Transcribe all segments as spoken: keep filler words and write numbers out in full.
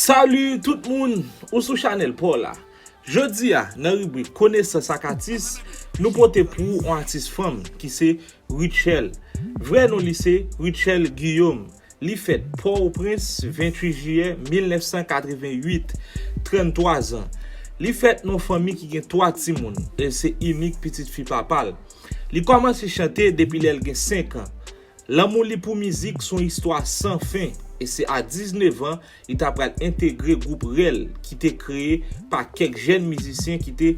Salut tout moun, ou sou chanèl pa w la. Jodi a, nan ribrik Konesans ak Atis, nou pote pou ou yon atis fanm ki se Rutshelle. Vrè non li se Rutshelle Guillaume. Li fèt Pòtoprens, venntuit jiyè mil nèf san katreventuit, tranntwa zan. Li fèt nan yon fanmi ki gen twa timoun, e l se inik pitit fi papa l. Li kòmanse chante depi lè l gen senk an. Lanmou li pou mizik se yon istwa san fen, e se a diznèf an li ta pral entegre gwoup Rèl ki te kreye pa kèk jèn mizisyen ki te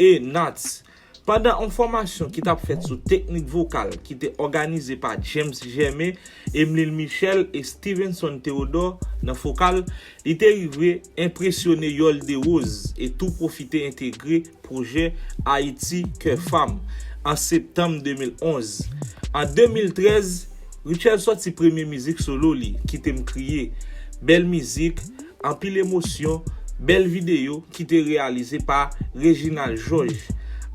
E-Nats. Pandan yon fòmasyon ki t ap fèt sou teknik vokal ki te òganize pa James Germain, Emlil Michel e Stevenson Theodore nan Fokal, li te rive enpresyone Yol Derose e tou pwofite entegre pwojè Ayiti Kè Fanm an septanm de mil onz. An de mil trèz, Rutshelle sòti premye mizik solo li, Kite m Kriye. Bèl mizik, anpil emosyon, bèl videyo ki te reyalize pa Reginald Georges.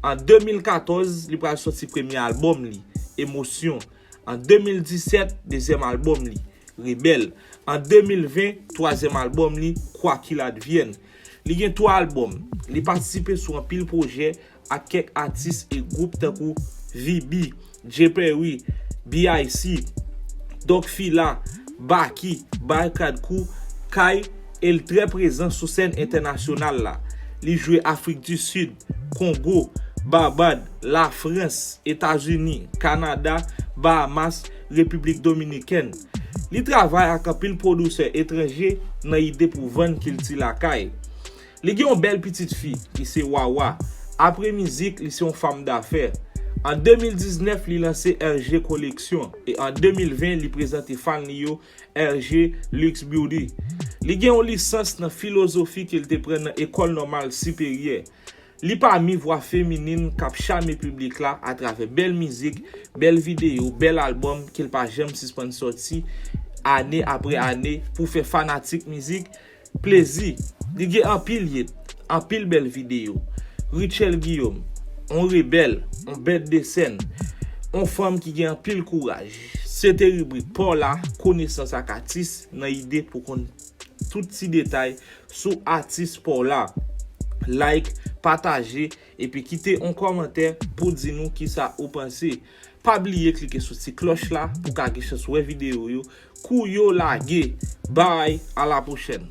An de mil katòz, li pral sòti premye albòm li, Emosyon. An de mil disèt, dezyèm albòm li, Rebèl. An de mil ven, twazyèm albòm li, Quoi qu'il advienne. Li gen twa albòm. Li patisipe sou anpil pwojè ak kèk atis e gwoup tankou V B, Jay Perry, B I C, Doc Fila, Baky, Barikad Crew, Kay, e l trè prezan sou sèn entènasyonal la. Li jwe Afrik di Sid, Kongo, Babad, Lafrans, Etazini, Kanada, Bahamas, Repiblik Dominikèn. Li travay ak anpil pwodisè etranje nan ide pou vann kilti lakay. Li gen yon bèl pitit fi ki se Wawa. Apre mizik, li se yon fanm dafè. An de mil diznèf, li lanse R G Collection e an de mil ven, li prezante fan li yo R G Luxe Beauty. Li gen yon lisans nan filozofi ke l te pran nan Ecole Normale Supérieure. Li pami vwa feminin k ap chame piblik la atravè bèl mizik, bèl videyo, bèl albòm ke l pa janm sispann sòti ane apre ane pou fè fanatik mizik plezi. Li gen anpil hit, anpil bèl videyo. Rutshelle Guillaume, yon rebèl, yon bèt de sèn, yon fanm ki gen anpil kouraj. Se te ribrik pa w la, Konesans ak Atis, nan ide pou konn tout ti detay sou atis pa w la. Like, pataje, epi kite yon kòmantè pou di nou kisa ou panse. Pa bliye klike sou ti klòch la pou w ka gen chans wè videyo yo kou yo lage. Bye, a la pwochèn.